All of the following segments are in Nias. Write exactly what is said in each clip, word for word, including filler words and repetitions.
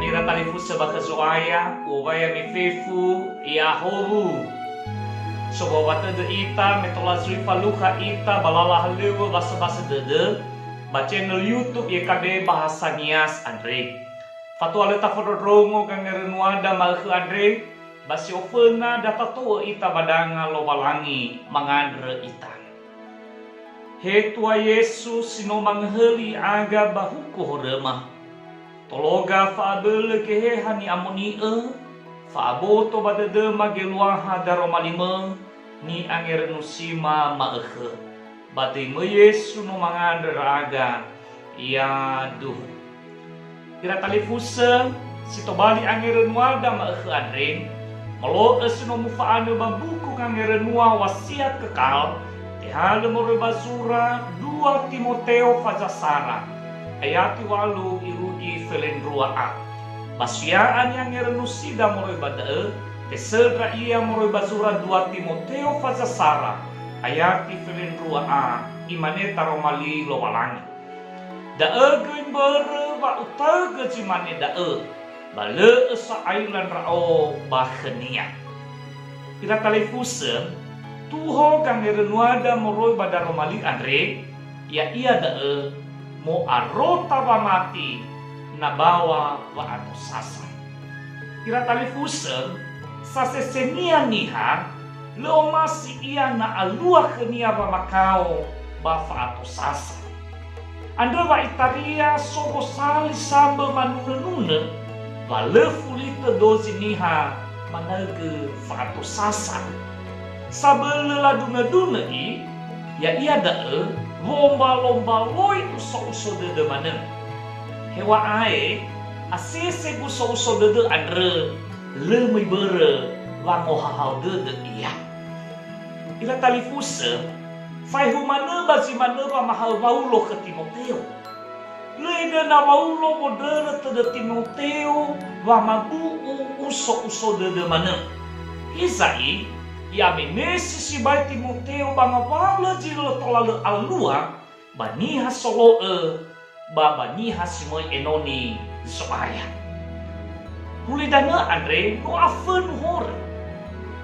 Ira talifusö ba khö Zo'aya, u'owai ami fefu, ya'ahowu. Sowawa tödö ita, me tola zui falukha ita ba lala halöŵö wasöbasö dödö, ba channel YouTube Y K B Bahasa Nias andre. Fatua lö tafondrondrongo gangerönuada ma'ökhö andre, ba si oföna da tato'ö ita ba danga Lowalangi mangandrö ita. He Tua Yesu si no mangöhöli aga ba huku horöma. Tologa fa'abölö Geheha ni'amoni'ö, fa'aboto ba dödöma geluaha daroma limö, ni'angerönusima ma'ökhö. Ba döimö Yesu no mangandrö ndra'aga, yaduhu. Ira talifusö, si tobali angerönuada ma'ökhö andre, molo'ö si no mufa'anö ba buku Gangerönua Wasiat Kekal, tehalö moroi ba zura dua Timoteo faza sara, ayati walu irugi felendrua a. Ba suya'a ni'angerönusida moroi ba da'ö, tesöndra ia moroi ba zura dua Timoteo faza sara, ayati felendrua a, imane taroma li Lowalangi. Da'ö göi mbörö wa utaögö zi mane da'ö, ba lö'ö sa'aila ndra'o ba khönia. Ira talifusö, tuho gangerönuada moroi ba daroma li andre, ya'ia da'ö mo'arota wamati na bawa wa'atosasa. Ira talifusö, sasesenia niha, lö omasi ia na alua khönia wamakao ba fa'atosasa. Andrö wa itaria so gosali sambö manunönunö, wa lö fulitö dozi niha manaögö fa'atosasa. Sabölö ladunödunö i, ya'ia da'ö wo'ombalombaloi uso-uso dödö manö. Heŵa'ae, asese guso-uso dödö andrö, lö möi börö wangohahau dödö ia. Ira talifusö, faehu manö ba zi manö wamahaö Waulo khö Timoteo. Lö enöna Waulo wondrörö tödö Timoteo wamabu'u uso-uso dödö manö. Hiza'i, i'amenesi sibai Timoteo ba ngawalö zi lö tola lö alua ba niha solo'ö ba ba niha si möi enoni Zo'aya. Ulidanö andre no afönu horö.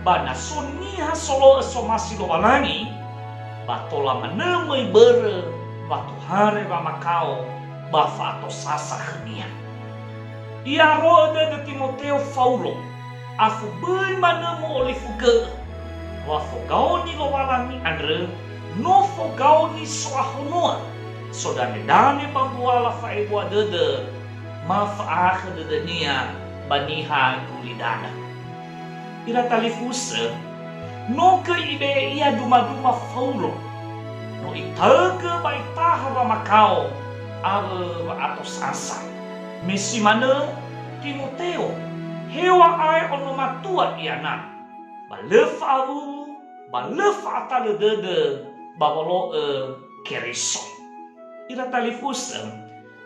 Ba na so niha solo'ö somasi Lowalangi, ba tola manö möi börö wa tohare wamakao ba fa'atosasa khönia. I'aro'ö dödö Timoteo Faulo, afu böi manö mo'olifugö'ö, wa fogaoni Lowalangi andrö no fogaoni so'ahonoa, sodanedane ba mbuala fa'ebua dödö, ma fa'ahakhö dödönia ba niha gulidanö. Ira talifusö, no göi ibe'e ia dumaduma Faulo. No itaögö ba itaha wamakao awö wa'atosasa. Me si manö Timoteo, heŵa'ae ono matua ia na. Ba lö fa'awuwu, ba lö fa'atalö dödö, ba wolo'ö Keriso. Ira talifusö,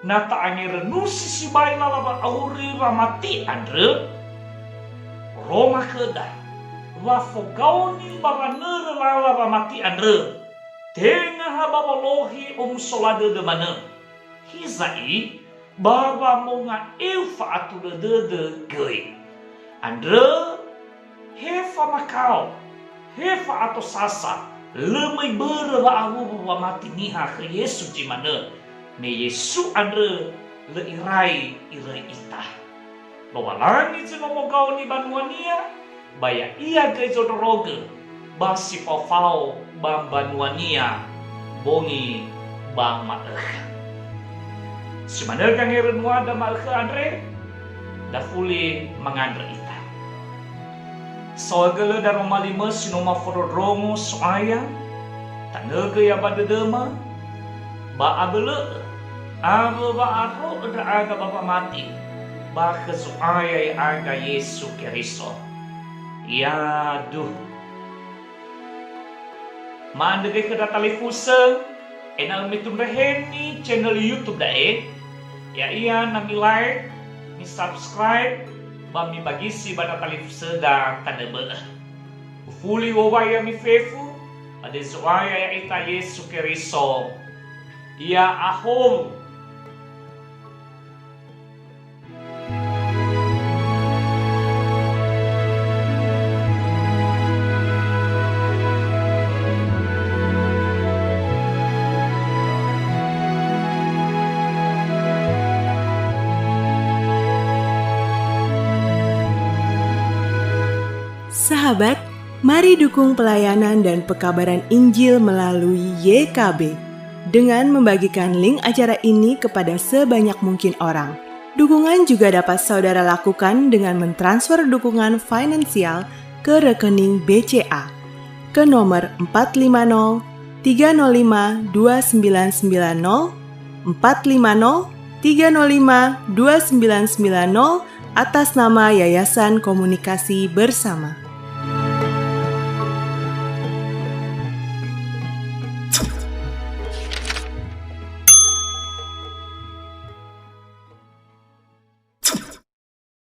na ta'angerönusi sibai lala wa'auri wamati andrö, oroma khöda, wa fogaoni ba wanörö lala wamati andrö, tenga ha ba wolohi omusola dödö manö. Hiza'i, ba wamonga'eu fa'atulö dödö göi. Andrö, he famakao, he fa'atosasa, lö möi börö wa'awuwu wamati niha khö Yesu zi manö, me Yesu andrö lö irai iröi ita. Lowalangi zi no mogaoni banua-Nia, ba Ya'ia göi zondrorogö ba si fao-fao ba mbanua-Nia bongi ba ma'ökhö. Si manö gangerönuada ma'ökhö andre, dafuli mangandrö ita. Saohagölö daroma limö si no mafondrondrongo So'aya, tanögö ia ba dödöma, ba abölö'ö awö wa'aro'ö ndra'aga ba wamati ba khö Zo'aya ya'aga Yesu Keriso. Yaduhu. Ma'andrö göi khöda talifusö, ena'ö mitundreheni channel YouTube da'e, ya'ia na mi-like, mi-subscribe, ba mibagisi ba data talifusöda tanö bö'ö. Ufuli u'owai ami fefu, ba döi Zo'aya ya'ita Yesu Keriso. Ya'ahowu. Sahabat, mari dukung pelayanan dan pekabaran Injil melalui Y K B dengan membagikan link acara ini kepada sebanyak mungkin orang. Dukungan juga dapat saudara lakukan dengan mentransfer dukungan finansial ke rekening B C A ke nomor empat lima nol tiga nol lima dua sembilan sembilan nol, empat lima nol tiga nol lima dua sembilan sembilan nol, atas nama Yayasan Komunikasi Bersama.